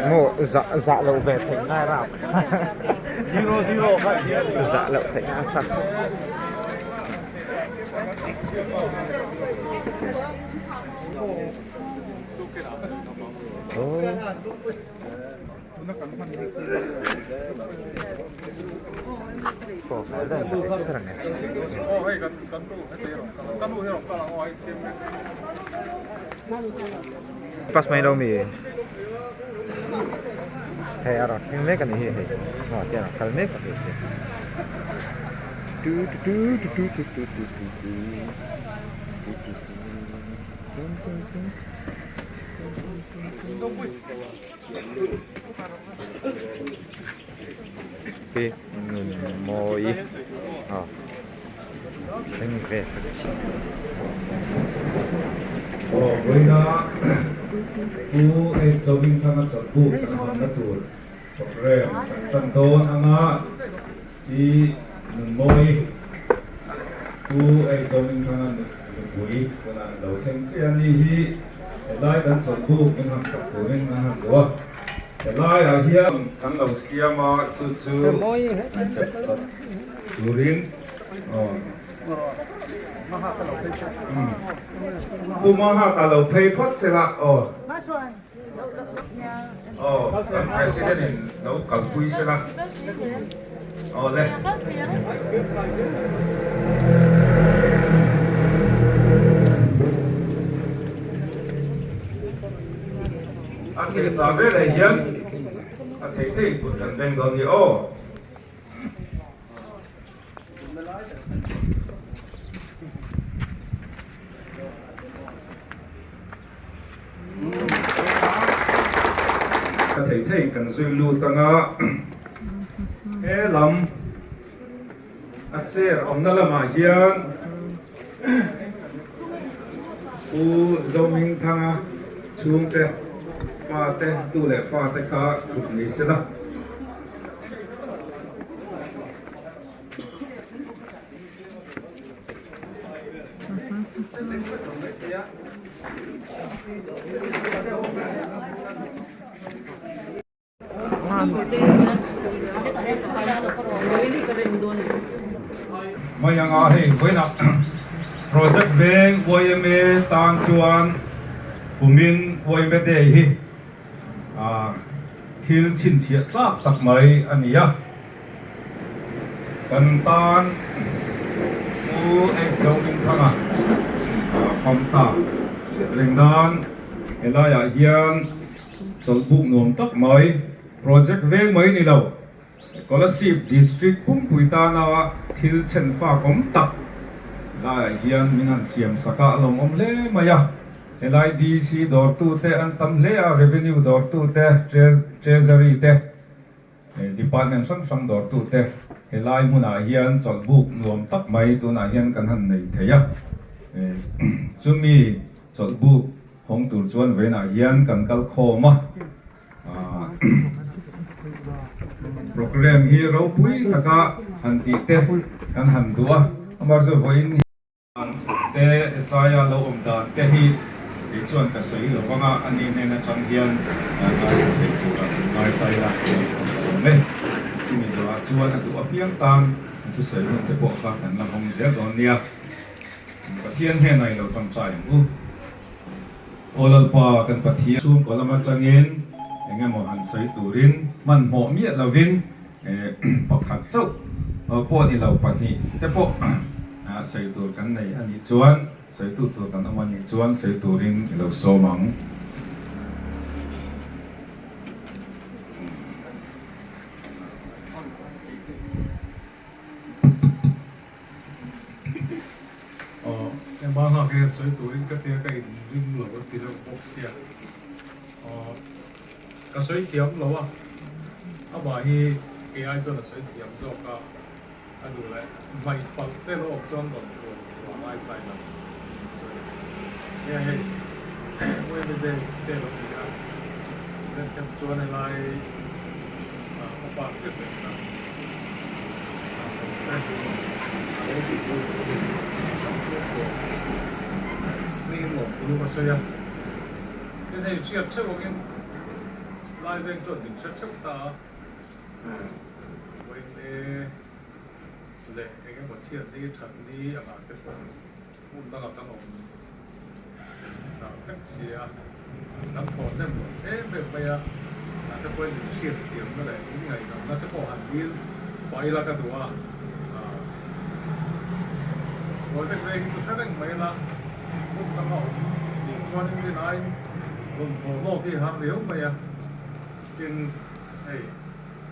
Maw zah zah loh ve theih ngai rap zah loh theih ngai rap. Pass mai lo mi hei a rawn thleng mek a nih hi hei maw tiang a kal mek a nih hi tu tu tu tu tu tu tu tu tu tu tu tu tu Pi Nunmawii aw thleng ve ta chiah. Aw vawiina Pu H Zohmingthanga chawlhbuk kan hawnna tur programme kan tan dawn anga Pi Nunmawii Pu H Zohmingthanga nupui tunah lo thleng chiah a ni hi. Helai kan chawlhbuk min han sak turin an han duh a, helaiah hian kan lo siam a, chu chu an chep chawp turin aw Pu Mahaka lo phei phawt se la aw aw kan President in lo kalpui se la aw le. A cheh chah veleh hian a theih theih kut kan beng dawn ni aw. Ka thei thei kan zui lut anga he lam a chair awmna lamah hian Pu Zohmingthanga chhungte fate tu leh fate kha thut ni sela. Mai anga hei vawiinah project veng yma tan chuan kumin yma day hi thil chhinchhiah tlak tak mai a ni a. Kan tan Pu H Zohmingthanga famta hriat reng nan helaiah hian chawlhbuk nuam tak mai project veng mai ni lo Kolasib District pumpui tana thil chhen fak awm tak laiah hian min han siam sak a, a lawmawm hle mai a. Helai DC dawrtute an tam hle a, Revenue dawrtute, Treasury te. Department hrang hrang dawrtute helai hmunah hian chawlhbuk nuam tak mai tunah hian kan han nei thei a, chumi chawlhbuk hawng tur chuan vawiinah hian kan kal khawm a, programme hi ropui taka han tih te kan han duh a, amaherawhchu vawiin hi. Te tlaia lo awm dan te hi kei chuan ka sawi lo vang a, a ni hnen atang hian ngaithla thei tura kan ngai ta ila ka awm e. Chumi zawhah chuan a duh apiang tan an thusawi hun te pawh kha kan la hawng zel dawn nia. Pathian hnenah i lo tawngtai ang u. Aw Lalpa kan Pathian. Chhungkaw lam atangin eng emaw han sawi turin hmanhmawh miah lovin Pakhat chauh pawh ni lo, pahnih te pawh sawi tur kan nei a nih chuan, sawi tu tur kan awm a nih chuan sawi turin i lo sawm ang. Aw, engmah nghak hian sawi turin ka tia ka inring lo a ti deuh bawk sia. Aw, ka sawi thiam lo a, amah hi kei ai chuan a sawi thiam zawk a, a duh leh hmaih palh te lo awm chuan rawn rawn rawn ngai tlai lo. Nge hei, Wednesday te lo ni a, Remchem chuan helai ka pa hriat reng na. Hming lawm thu ka sawi a. Tin hei hriat theuh angin lai veng chuan min hre theuh ta a, vawiin leh eng emaw chhiat ni that ni angah te pawh hmun dangah kan awm dah vek si a, kan thaw hnem lo em em mai a, ah te pawhin min hriat thiamna leh min ngaihdamna te pawh han dil pah ila ka duh a, ah project veng hi chu hre reng mai ila hmun danga awm tih chuanin rinaiin rawn thaw hlawk hi har riau mai a, tin hei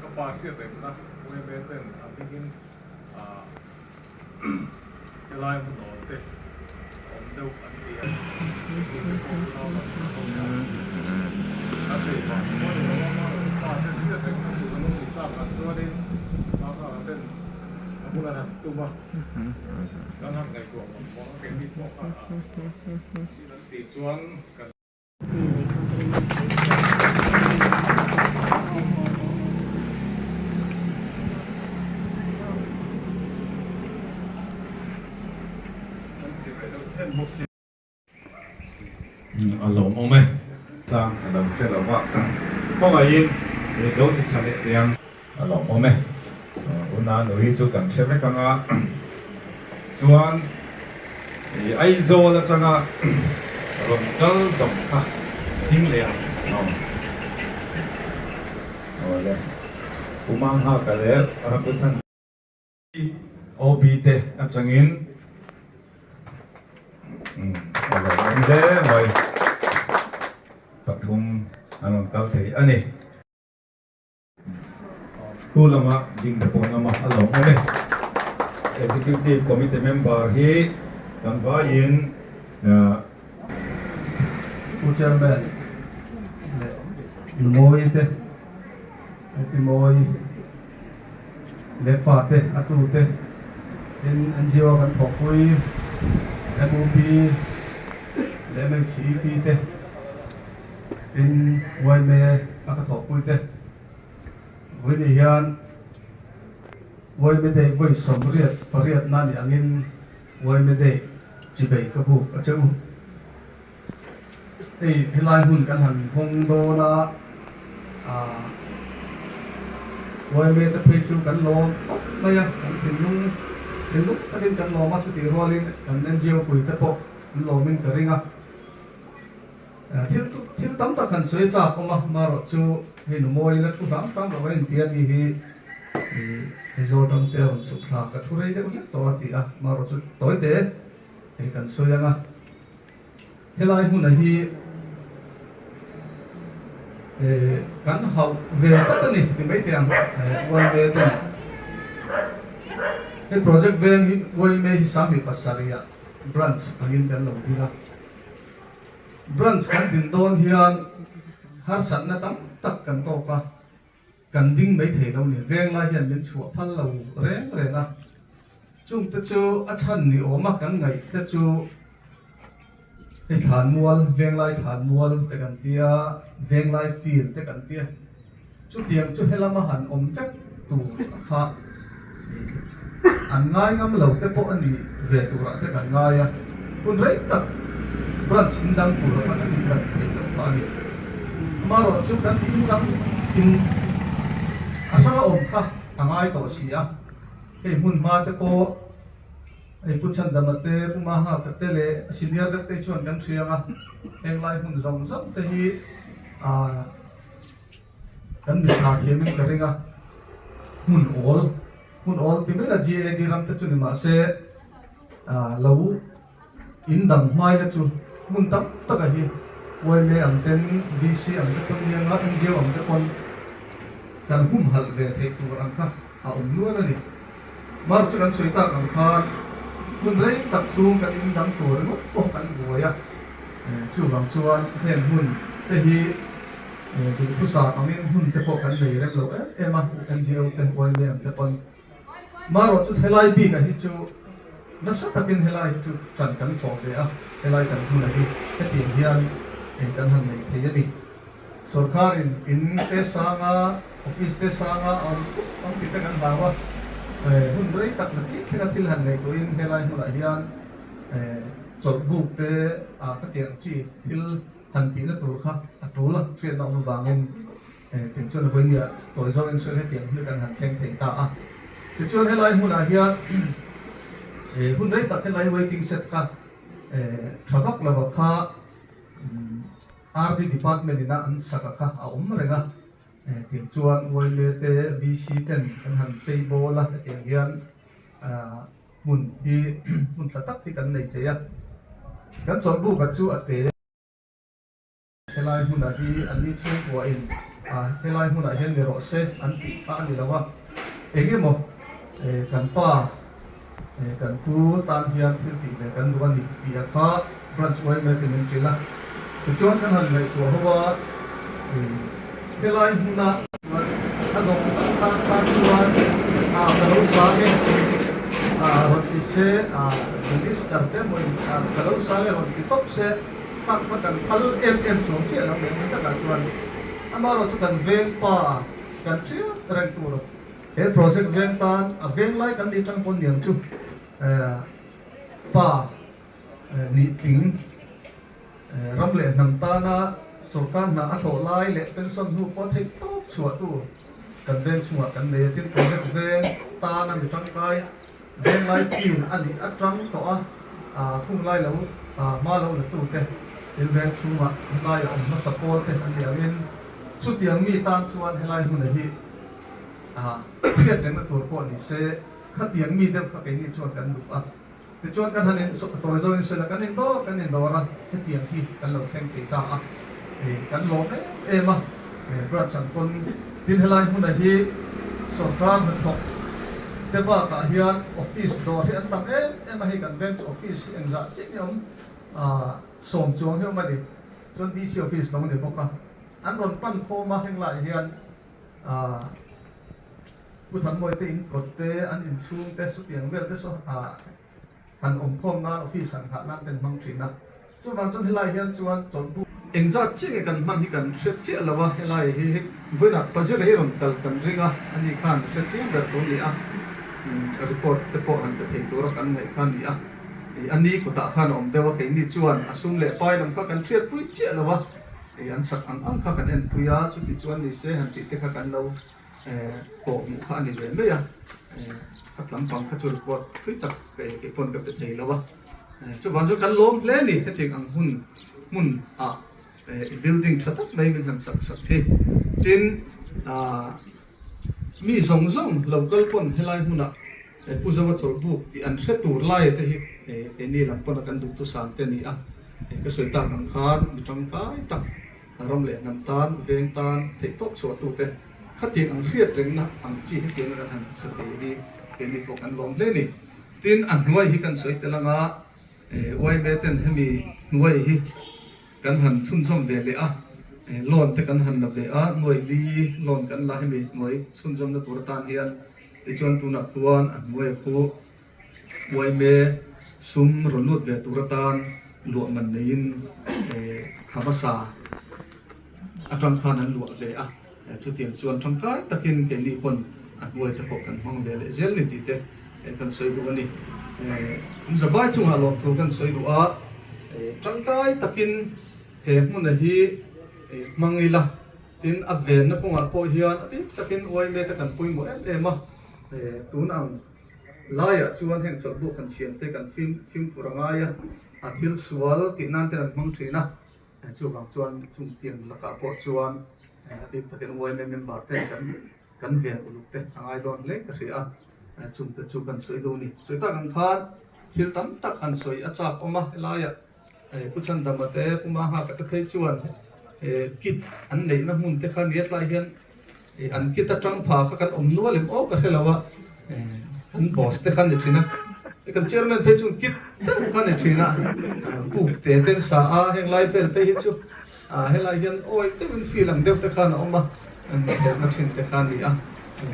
ka pa hriat rengna UMA ten a hmingin ah. Helai hmun awl te awm deuh an ti a, tute pawh unau lam an awm a. A thei vang pawh ni lo a, mahse pa ten hriat reng na tur an lo ni tak ang chuanin Mahaka ten a bul an han tum a, kan han ngaihtuah vang vang a, keini pawh kha a thil an tih chuan kan. A lawmawm e. Chang a lo hre lo va, khawngaihin lo ti tha leh teh ang. A lawmawm e. Una nu hi chu kan hre vek ang a, chuan Aizawl atanga rawn kal zawng kha ding leh ang. Awle, Pu Manghaka leh Rampusan OB te atangin a lawmawm hle mai, pathum an rawn kal thei a ni. Tu lama ding te pawh lama a lawm awm e. Executive Committee member hi kan vaiin Pu Chairman leh Numawi te, Pu Pimawi leh fate, a tute tin NGO kan thawhpui MUP leh MHEP te, Tin, yma a ka thawhpui te vawiin hian yma day vawi 88 na nih angin yma day chibei ka buk a che u. Hei helai hmun kan han hawng dawn a, ah yma te phei chu kan lawm khawp mai a, kan thinlung thinlung takin kan lawm a, chutih rualin kan NGO pui te pawh an lawmin ka ring a. Thil thil tam tak han sawi chak awm a, marawh chu hei nu mawi la thu hram hram loh a inti a ni hi Aizawl ram te a rawn chhuk thlak a thu rei deuh hlek tawh a ti a, marawh chu tawi te hei kan sawi ang a, helai hmuna hi kan hauh ve tlat a ni ti mai teh ang yma ten hei project veng hi yma hi 27 ah branch angin kan lo ding a. Branch kan din dawn hian harsatna tam tak kan tawk a, kan ding mai thei lo ni. Venglai hian min chhuah phal lo reng reng a, chungte chu a chhan ni awma kan ngaih te chu hei thlanmual, venglai thlanmual te kan tia, venglai field te kan tia, chutiang chu helama han awm vek tur kha an ngai ngam lo te pawh a ni ve turah te kan ngai a, hun rei tak branch in dang tur kha kan inlan theih loh phah a ni. Amaherawh chu kan in dang in a hrang a awm kha a ngai tawh si a, hei hmun hma te pawh hei Pu Chhandama te, Pu Mahaka te leh senior deuh te chuan kan hriang a, henglai hmun zawng zawng te hi ah Kan mitthla thiamin ka ring a, hmun awl, hmun awl ti mai la GAD ram te chu ni mah se lo in dang hmai la chu hmun tam tak a hi yma ang ten, VC ang te pawn nia nga NGO ang te pawn kan humhalh ve theih tur ang kha a awm nual a ni. Mar chu kan sawi tak ang khan hun rei tak chhung kan in dang tur ringawt pawh kan buai a, chuvang chuan heng hmun te hi Duhthusam angin hun te pawh kan nei rem lo em em a, NGO te, yma ang te pawn. Marawh chu helai bik a hi chu nasa takin helai hi chu ṭan kan thawh ve a, helai kan hmun a hi hetiang hian eng kan han nei thei a ni. Sorkarin in te sanga, office te sanga a awm tup ang tih te kan hlau a, hun rei tak na tih thlenga thil han ngaihtuahin helai hmunah hian chawlhbuk te ah khatiang chi thil. han tihna tur kha a tul a, hriatna awm avangin tin chuan vawinia tawi zawngin sawi hetiang hun hi kan han thleng thei ta a. Tichuan helai hmunah hian hun rei tak helai waiting shed kha tha vak lova kha RD department ina an saka kha a awm reng a, tiang chuan YMA te VC ten an han chei bawl a hetiang hian hmun hi hmun tha tak hi kan nei thei a, kan chawlhbuka chu a te. Helai hmunah hi an ni chhungkuain helai hmunah hian ni rawh se an tih kha a ni lo a, eng emaw kan pa kan pu tan hian thil tih ve kan duh a ni tih a kha branch yma te min hrilh a, tichuan kan han ngaihtuah ho a, helai hmuna chuan a zawng zawng tan kha chuan ka lo sang e rawn ti se minister te emaw ka lo sang e rawn ti tawp se. Fak kha kan phal em em chuang chiah lo leh hmun takah chuan amaherawh chu kan veng pa kan hriat reng tur he project veng tan a veng lai kan nih tang pawn niang chu pa nih tling ram leh hnam tana sorkar hna a thawh lai leh pension hnu pawh theih tawp chhuah tu kan veng chungah kan nei a tin project veng tana mi tangkai Venglai field a nih atang tawh a, khung lai lo hma lo la tute thil veng chhungah helai a awm hmasa pawl te an nih angin chutiang mi tan chuan helai hmuna hi hriat rengna tur pawh ni se khatiang mi deuh kha keini chuan kan duh a. Tichuan kan han in tawi zawngin sawi la kan in dawr kan in dawr a hetiang hi kan lo thleng thei ta a, kan lawm em em a. Branch an pawn tin helai hmuna hi sorkar hnathawk te bakah hian office dawr hi an tam em em a, hei kan veng chu office hi engzah chiah nge awm sawm chuang hi awm a ni, chuan DC office lo ni bawk a, an rawn pan khawm a heng laiah hian Pu Thanmawite in kawt te an inchhung te sutiang vel te saw Han awmkhawm nan office han nghah nan ten hmang thin a, chuvang chuan helai hian chuan chawlhbu. Engzat chiah nge kan hman hi kan hre chiah lo a, helai hi hei vawiinah Pazira hi rawn kal kan ring a, ani khan hre chiang ber tur ni a, report te pawh han pe thei tura kan ngaih kha a ni a, a ni kutah khan a awm deuh a, keini chuan a sum leh pai lam kha kan hriatpui chiah lo a, an sak ang ang kha kan enpui a, chuti chuan ni se han tih te kha kan lo. Pawh hmuh kha a ni ve mai a, khat lampang kha chu report thui tak kei pawn ka pe thei lo a, chuvang chu kan lawm hle a ni hetiang ang hun hmun ah i building tha tak mai min han sak sak hi tin mi zawng zawng lo kal pawn helai hmunah Pu Zawa chawlhbuk tih an hre tur lai te hi keini lam pawna kan duhthusam te a ni a, ka sawi tak ang khan mi tangkai tak Ram leh hnam tan, veng tan, theihtawp chhuahtute khatiang ang hriat rengna ang chi hetiang kan han sa thei hi keini pawh kan lawm hle a ni. Tin, a hnuai hi kan sawi tel anga yma ten hemi hnuai hi kan han chhunzawm ve leh a, loan te kan han la ve a, nuai li loan kan la hemi hnuai chhunzawmna tur atan hian tichuan tunah khuan a hnuaia khu yma sum rawn lut ve tur atan luah man neiin thla hmasa atang khan an luah ve a, chutiang chuan tangkai takin keini pawn a hnuai te pawh kan hmang ve leh zel ni tih te kan sawi duh a ni. Zavai chungah lawmthu kan sawi duh a, tangkai takin he hmuna hi hmang ila, tin a venna kawngah pawh hian a bik takin yma te kan pawimawh em em a, tun ang Laiah chuan heng chawlhbuk han siam te kan fim fimkhur a ngai a, a thil sual tih nan ten an hmang thin a, chuvang chuan chung tiang lakah pawh chuan a bik takin yma member ten kan kan ven uluk te a ngai dawn hle ka hria a, chung te chu kan sawi duh a ni. Sawi tak ang khan thil tam tak han sawi a chak awm a, helaiah Pu Chhandama te Pu Mahaka te phei chuan kit an neihna hmun te kha nia tlai hian An kit atang pha kha kan awm nual em aw ka hre lo a, kan boss te kha ni thin a, kan chairman phei chu kit deuh kha ni thin a, puk te ten sa a, heng lai vel phei hi chu helai hian awi deuhin feel ang deuh te khan a awm a, an helhna thin te kha a ni a,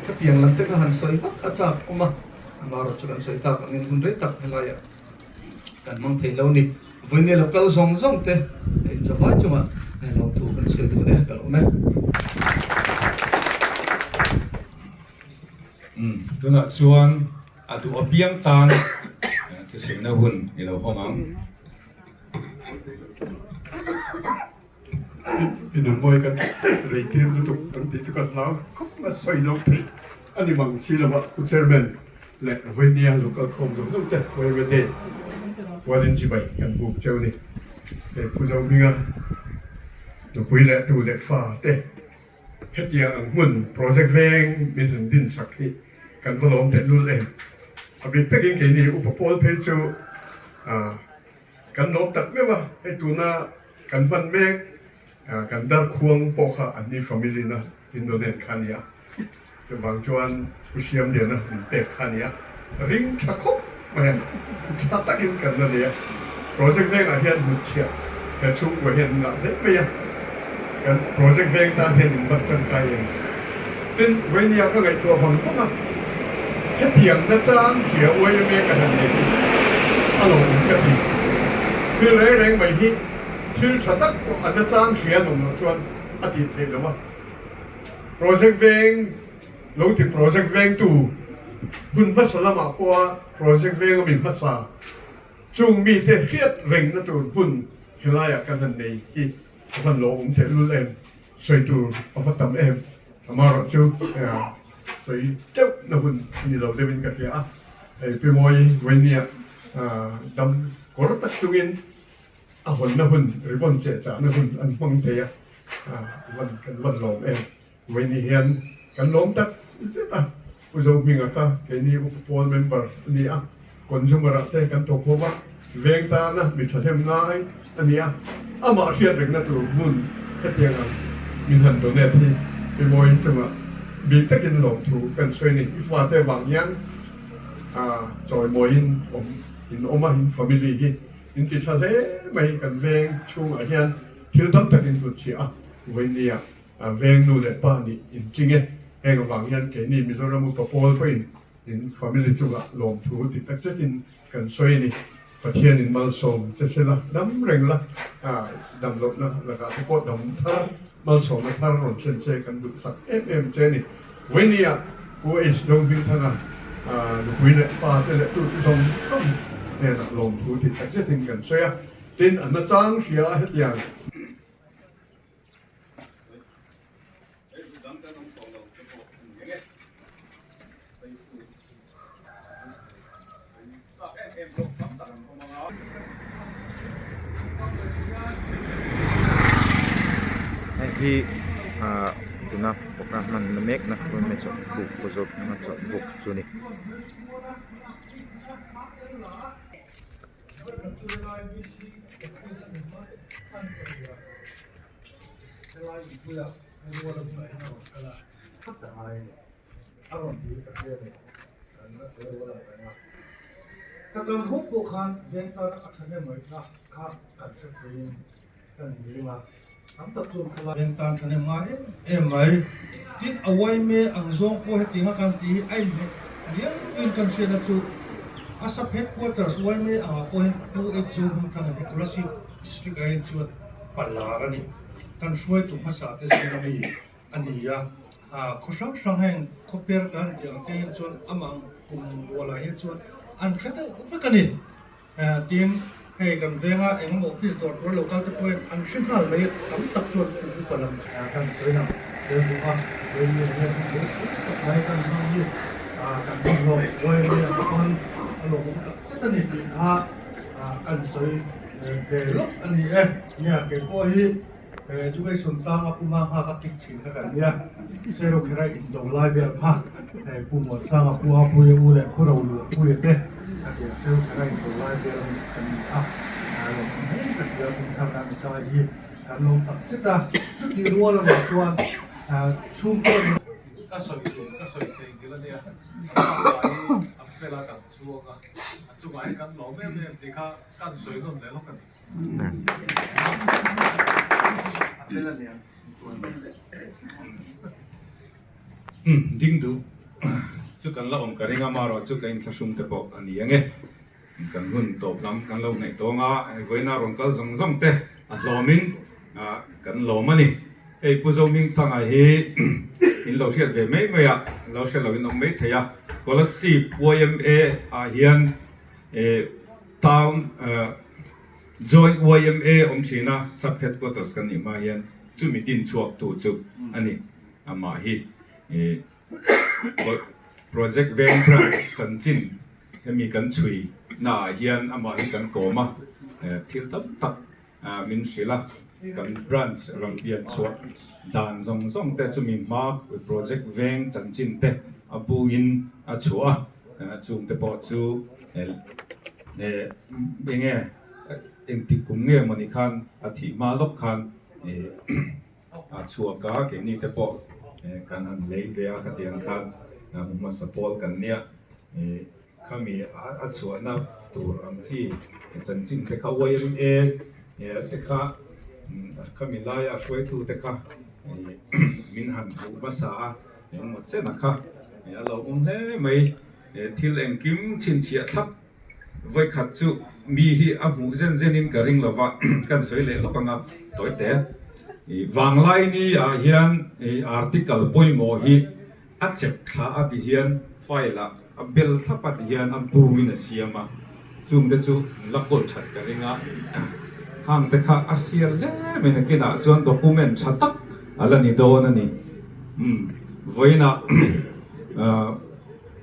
khatiang lam te kha han sawi vak kha chak awm a, amaherawhchu chu kan sawi tak angin hun rei tak helaiah kan hmang thei lo ni. Vawinia lo kal zawng zawng te inzavai chungah lawmthu kan sawi duh e ka lawm e. Umm tunah chuan a duh apiang tan thusawina hun i lo hawng ang. Inunmawi kan rei tir lutuk kan tih chu kan hlau khawp a sawi lo theih a ni mang si lova Pu Chairman leh Vawinia local khawm zawng zawng te Vawiva Day pualin chibai kan buk cheu ni. Hei Pu Zohminga nupui leh tu leh fa te hetiang ang hmun project veng min han din sak hi kan va lawm teh lul em. A bik takin keini upa pawl phei chu Kan lawm tak meuh a, hei tuna kan hman mek kan darkhuang pawh kha an ni family na in donate kha a ni a, chuvang chuan Pu Siamliana min pek kha a ni a, ring tha khawp mai a, tha takin kan la nei a, project vengah hian hnutchhiah he chhungkua hian an ngah hle mai a, kan project veng tan hian in vat tangkai em? Tin, Vainia ka ngaihtuah vang vang a, hetiang nachang hria YMA ka han nei hi a lo awm ka ti. Thil reng reng mai hi thil tha tak pawh a nachang hria an awm loh chuan a tih theih loh a. Project veng lo ti project vengtu hun hmasa lamah pawha project veng a mi hmasa chung mite hriat rengna tur hmun helaiah kan han nei hi a van lo awm teh lul em. Sawi tur a va tam em? Amaherawh chu sawi teuh na hun a ni lo deuhin ka hria a, hei Pi Mawi Vawiniah dam kawr tak chungin a hawnna hun ribbon chehchahna hun an hmang thei a, van kan van lawm em? Vawini hian kan lawm tak zet a, Pu Zohminga kha keini Upa Pawl member a ni a, consumer ah te kan thawk ho a, veng tana mi thahnem ngai a ni a, amah hriat rengna tur hmun hetiang ang min han donate hi Pi Mawi chungah bik takin lawmthu kan sawi a ni. I fate vang hian chawimawiin awm in awm a, in family hi in ti tha hle mai, kan veng chhungah hian thil tam takin hnutchhiah a, vawinia Veng nu leh pa nih in tling e. Heng avang hian keini Mizoram upa pawl pawhin in family chungah lawmthu ti tak zetin kan sawi a ni. Pathian in malsawm che se la, dam reng la, dam lohna lakah te pawh dam thar, malsawmna thar rawn thlen se kan duhsak em em che a ni. Vawinia Pu H. Dohmingthanga nupui leh pa te leh tute zawng zawng hnenah lawmthu ti tak zetin kan sawi a. Tin, a nachang hria a hetiang. Hei hi ahh tuna programme hman na mek na hmun chawlhbuk pu zawk hmanga chawlhbuk chu a ni. Ka kal huk pawh khan veng tana a thahnem ngaihna kha kan hre theiin kan inring a, tam tak chuan khalai veng tan thahnem ngai em em mai. Tin, a uaime ang zawng pawh hetianga kan tih hi a inhmeh riau in kan hriatna chu a sub headquarters uaime angah pawh hian Pu H Zohmingthanga hi Kolasib District ah hian chuan palar a ni. Kan hruaitu hmasa te zinga mi a ni a, khaw hrang hrang heng khaw per kan tih ang te hian chuan amah ang kum rualah hian chuan an hre deuh vek a ni. Tin, hei kan venga engemaw office dawr tura lo kal te pawh hian an hre nghal mai a, tam tak chuan kum upa lam chu. Kan sawi lang tel duh a, Railway hian hun ropui tak mai kan hmang hi kan hman hlawk Railway ang pawn a lawmawm tak zet a ni tih kha kan sawi ve lawk a ni e. Nia, keipawh hi Education tlanga Pu Mangha ka kik thin kha kan nia, Serokhera indo lai vel kha Pu Muansanga, Pu Apuia u leh Pu Roluahpuia te ka tia, Serokhera indo lai vel a ni kan ni a, lawmawm hle ka tia, kum thar kan ni ta hi kan lawm tak zet a, chutih rual erawh chuan chhungkaw Ka sawi tur ka sawi thei ngil a nia, a pa hi a fela kan chuang a, a chungah hian kan lawm em em tih kha kan sawi nawn leh lawk a ni. Ding duh chu kan la awm ka ring a, marawh chu ka inthlahrung te pawh a ni ang e. Kan hun tawp lam kan lo hnaih tawng a, vawiina rawn kal zawng zawng te a hlawmin kan lawm a ni. Hei Pu Zohmingthanga hi in lo hriat ve mai mai a, lo hre lo in awm mai thei a, Kolasib yma ah hian Town Joint yma awm thin a, Sub Headquarters kan nih hma hian. Chumi din chhuak tu chu a ni. Amah hi Project Veng Branch chanchin hemi kan chhui naah hian amah hi kan kawm a, thil tam tak min hrilh a, kan branch rawn pian chhuah dan zawng zawng te chumi hma Project Veng chanchin te a bu in a chhuah a, chung te pawh chu enge engtik kum nge mawni khan a thih hma lawk khan a chhuak a, keini te pawh kan han lei ve a khatiang khan hmu hmasa pawl kan nia khami a chhuahna tur ang chi chanchin te kha YMA te kha khami laia hruaitu te kha min han hmuh hmasa a engemaw chena kha a lo awm hle mai thil engkim chhinchhiah thlap. Vawikhat chu mi hi a hmuh zen zenin ka ring lova kan sawi leh lawk ang a, tawite. Vanglaini ah hian article pawimawh hi a chep thla a ti hian file ah a bel thlap a ti hian a bu in a siam a, chungte chu la kawl that ka ring a, hang te kha a sial hle mai nakinah chuan document tha tak a la ni dawn a ni. Vawiinah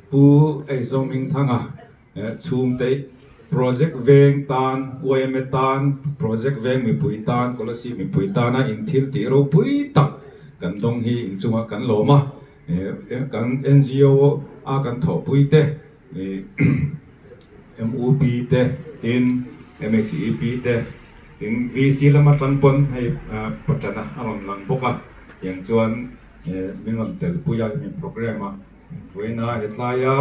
Pu Eizawmingthanga chhungte Project Veng tan, yma tan, Project Veng mipui tan, Kolasib mipui tana inthil tih ropui tak kan dawng hi inchungah kan lawm a, kan NGO a kan thawhpui te, MUP te tin MHEP te tin VC lama tan pawn hei Patana a rawn lang bawk a, tiang chuan min rawn telpui a hemi programme a. Vawiina hetlaia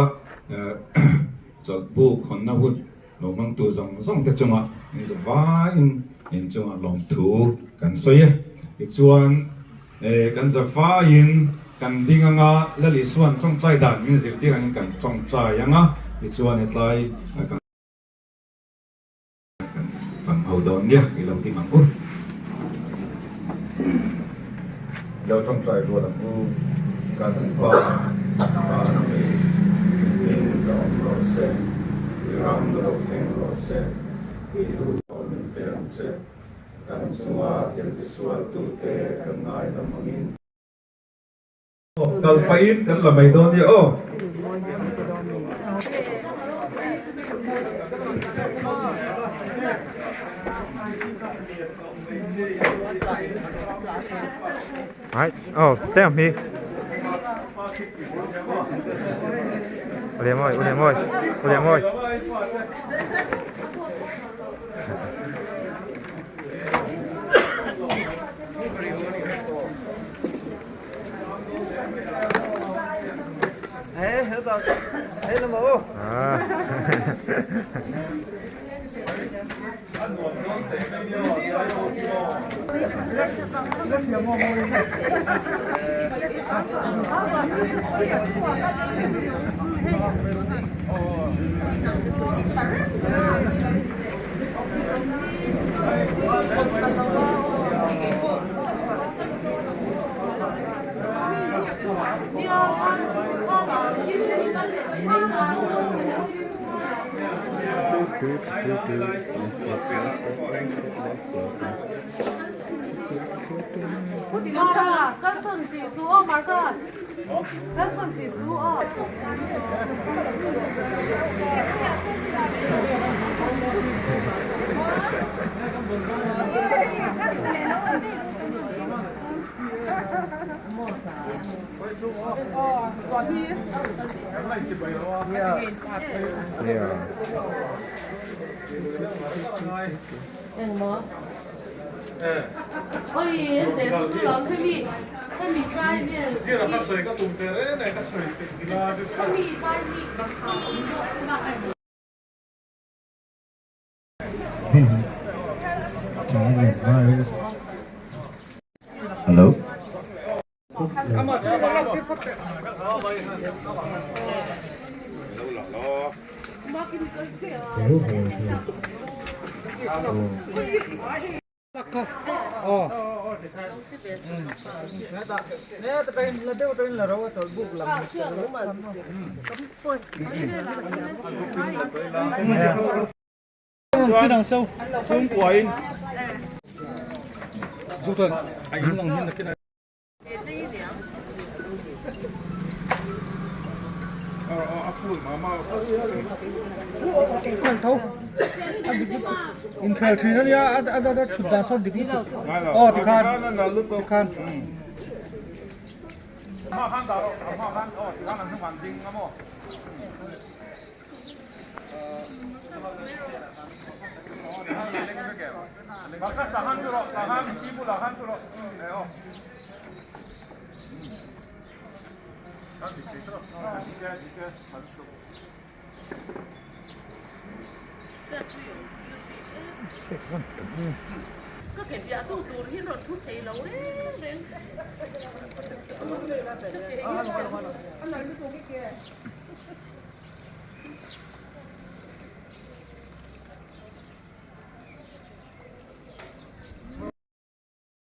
chawlhbuk hawnna hun lo hmangtu zawng zawng te chungah in zavaiin in chungah lawmthu kan sawi e. Tichuan kan zavaiin kan ding anga Lal Isua'n tawngtai dan min zirtir angin kan tawngtai anga tichuan hetlai kan Kan chang ho dawn nia i lo ti mang u. Lo tawngtai rual ang u. Kan Pa, Van ami, min zawm rawh se, i ram lo thleng rawh se, i duhzawh min pe ang che, kan chunga thil tisualtute kan ngaidam angin. Kal pahin kan la mai dawn nia aw. Right. Oh, xem hi. Uliam ơi, Uliam ơi, Uliam ơi. Hello. Inkhel thin a nia a a thut dan sawn dik lutuk aw tikhan tikhan.